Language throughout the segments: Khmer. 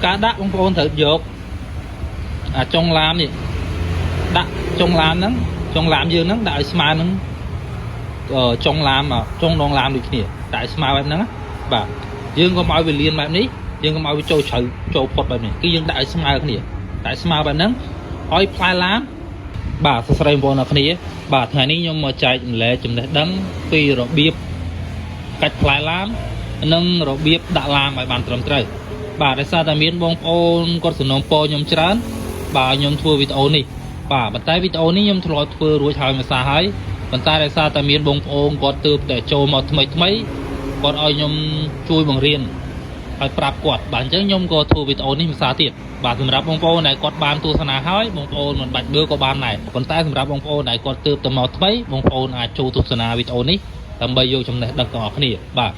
ការដាក់បងប្អូនត្រូវយកអាចុងឡាមនេះដាក់ចុងឡាមហ្នឹងចុងឡាមយើងហ្នឹងដាក់ឲ្យស្មើនឹងចុងឡាមចុងដងឡាមដូចគ្នាដាក់ឲ្យស្មើបែបហ្នឹងណាបាទយើងកុំឲ្យវាលៀនបែបនេះយើងកុំឲ្យវាចូលជ្រៅចូលផុតបែបនេះគឺយើងដាក់ឲ្យស្មើគ្នាដាក់ឲ្យស្មើបែបហ្នឹងឲ្យផ្លែឡាមបាទសួស្តីបងប្អូនអរគ្នាបាទថ្ងៃនេះខ្ញុំមកចែករំលែកចំណេះដឹងពីរបៀបកាច់ផ្លែឡាមនិងរបៀបដាក់ឡាមឲ្យបានត្រឹមត្រូវបាទដោយសារតែមានបងប្អូនគាត់សំណូមពរខ្ញុំច្រើនបាទខ្ញុំធ្វើវីដេអូនេះបាទប៉ុន្តែវីដេអូនេះខ្ញុំធ្លាប់ធ្វើរួចហើយមួយសារហើយប៉ុន្តែដោយសារតែមានបងប្អូនគាត់ទើបតែចូលមកថ្មីថ្មីគាត់ឲ្យខ្ញុំជួយបង្រៀនឲ្យប្រាប់គាត់បាទអញ្ចឹងខ្ញុំក៏ធ្វើវីដេអូនេះមួយសារទៀតបាទសម្រាប់បងប្អូនដែលគាត់បានទស្សនាហើយបងប្អូនមិនបាច់មើលក៏បានដែរប៉ុន្តែសម្រាប់បងប្អូនដែលគាត់ទើបតែមកថ្មីបងប្អូនអាចចូលទស្សនាវីដេអូនេះដើម្បីយកចំណេះដឹងទាំងអស់គ្នាបាទ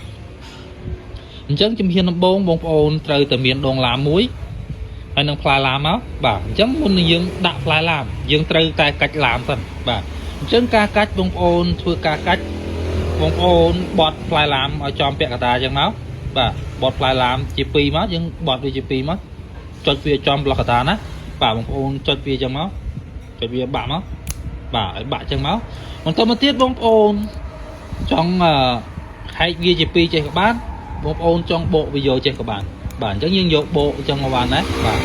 អញ្ចឹងជំហានដំបូងបងប្អូនត្រូវតែមានដងឡាមមួយហើយនឹងផ្លែឡាមមកបាទអញ្ចឹងមុននឹងយើងដាក់ផ្លែឡាមយើងត្រូវតែកាច់ឡាមសិនបាទអញ្ចឹងការកាច់បងប្អូនធ្វើការកាច់បងប្អូនបត់ផ្លែឡាមឲ្យចំពាក់កណ្ដាលអញ្ចឹងមកបាទបត់ផ្លែឡាមជា2មកយើងបត់វាជា2មកចុចវាចំប្លុកកតាណាបាទបងប្អូនចុចវាអញ្ចឹងមកចុចវាបាក់មកបាទឲ្យបាក់អញ្ចឹងមកបន្តមកទៀតបងប្អូនចង់ហែកវាជា2ចេះក៏បានបងប្អូនចង់បកវាយកចេះក៏បានបាទអញ្ចឹងយើងយកបកអញ្ចឹងមកបានដែរបាទ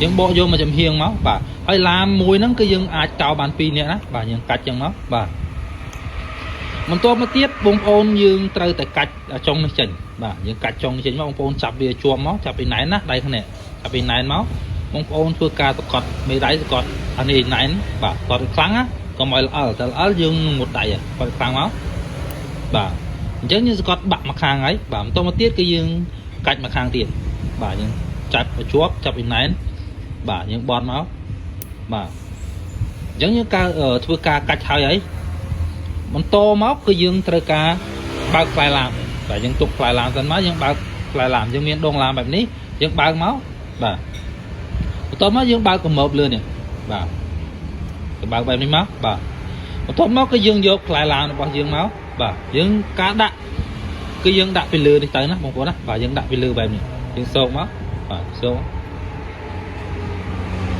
យើងបកយកមកចំហៀងមកបាទហើយឡាមមួយហ្នឹងគឺយើងអាចកោបាន2នាក់ណាបាទយើងកាច់អញ្ចឹងមកបាទបន្ទាប់មកទៀតបងប្អូនយើងត្រូវតែកាច់ចុងនេះចេញបាទយើងកាច់ចុងនេះចេញមកបងប្អូនចាប់វាជាប់មកចាប់ពីណែនណាដៃគ្នាចាប់ពីណែនមកបងប្អូនធ្វើការសកត់មេដៃសកត់អានេះណែនបាទសកត់ខ្លាំងណាកុំឲ្យល្អិលតែល្អិលយើងមុតដៃសកត់ខ្លាំងមកបាទអញ្ចឹងយើងសកត់បាក់មកខាងហើយបាទបន្តមកទៀតគឺយើងកាច់មកខាងទៀតបាទយើងចាប់ឲ្យជាប់ចាប់ពីណែនបាទយើងបត់មកបាទអញ្ចឹងយើងកើធ្វើការកាច់ហើយហើយបន្តមកគឺយើងត្រូវការបើកផ្លែឡាមបាទយើងទុកផ្លែឡាមសិនមកយើងបើកផ្លែឡាមយើងមានដងឡាមបែបនេះយើងបើកមកបាទបន្ទាប់មកយើងបើកកម្របលើនេះបាទបើកបែបនេះមកបាទបន្ទាប់មកគឺយើងយកផ្លែឡាមរបស់យើងមកបាទយើងការដាក់គឺយើងដាក់ពីលើនេះទៅណាបងប្អូនណាបាទយើងដាក់ពីលើបែបនេះយើងសោកមកបាទសោក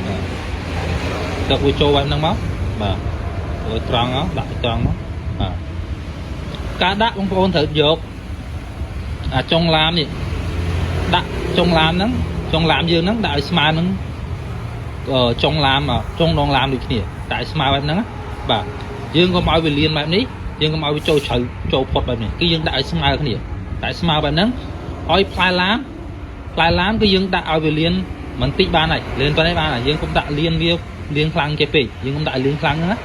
បាទទឹកវាចូលបែបហ្នឹងមកបាទឲ្យត្រង់មកដាក់ត្រង់មកបាទការដាក់បងប្អូនត្រូវយកអាចុងឡាមនេះដាក់ចុងឡាមហ្នឹងចុងឡាមយើងហ្នឹងដាក់ឲ្យស្មើនឹងចុងឡាមចុងដងឡាមដូចគ្នាដាក់ឲ្យស្មើបែបហ្នឹងណាបាទយើងកុំឲ្យវាលៀនបែបនេះយើងកុំឲ្យវាចូលជ្រៅចូលផុតបែបនេះគឺយើងដាក់ឲ្យស្មើគ្នាដាក់ឲ្យស្មើបែបហ្នឹងឲ្យផ្លែឡាមផ្លែឡាមគឺយើងដាក់ឲ្យវាលៀនមិនតិចបានហើយលៀនប៉ុណ្ណេះបានហើយយើងកុំដាក់លៀនវាលៀនខ្លាំងគេពេកយើងកុំដាក់ឲ្យលៀនខ្លាំងហ្នឹងណា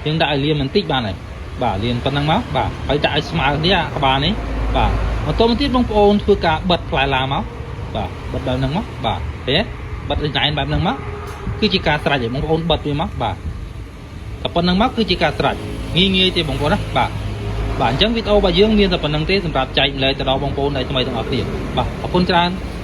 យើងដាក់ឲ្យលៀនមិនតិចបានហើយបាទលៀនប៉ុណ្ណឹងមកបាទហើយដាក់ឲ្យស្មើគ្នាអាក្បាលនេះបាទបន្តមកទៀតបងប្អូនធ្វើការបិទផ្លែឡាមមកបាទបិទបែបហ្នឹងមកបាទឃើញទេបិទណែនបែបហ្នឹងមកគឺជាការស្រេចហើយបងប្អូនបិទវាមកបាទតែប៉ុណ្្នឹងមកគឺជាការស្រេចងាយងាយទេបងប្អូនណាបាទបាទអញ្ចឹងវីដេអូរបស់យើងមានតែប៉ុណ្្នឹងទេសម្រាប់ចែករំលែកទៅដល់បងប្អូនដែលថ្មីទាំងអស់គ្នាបាទអរគុណច្រើន។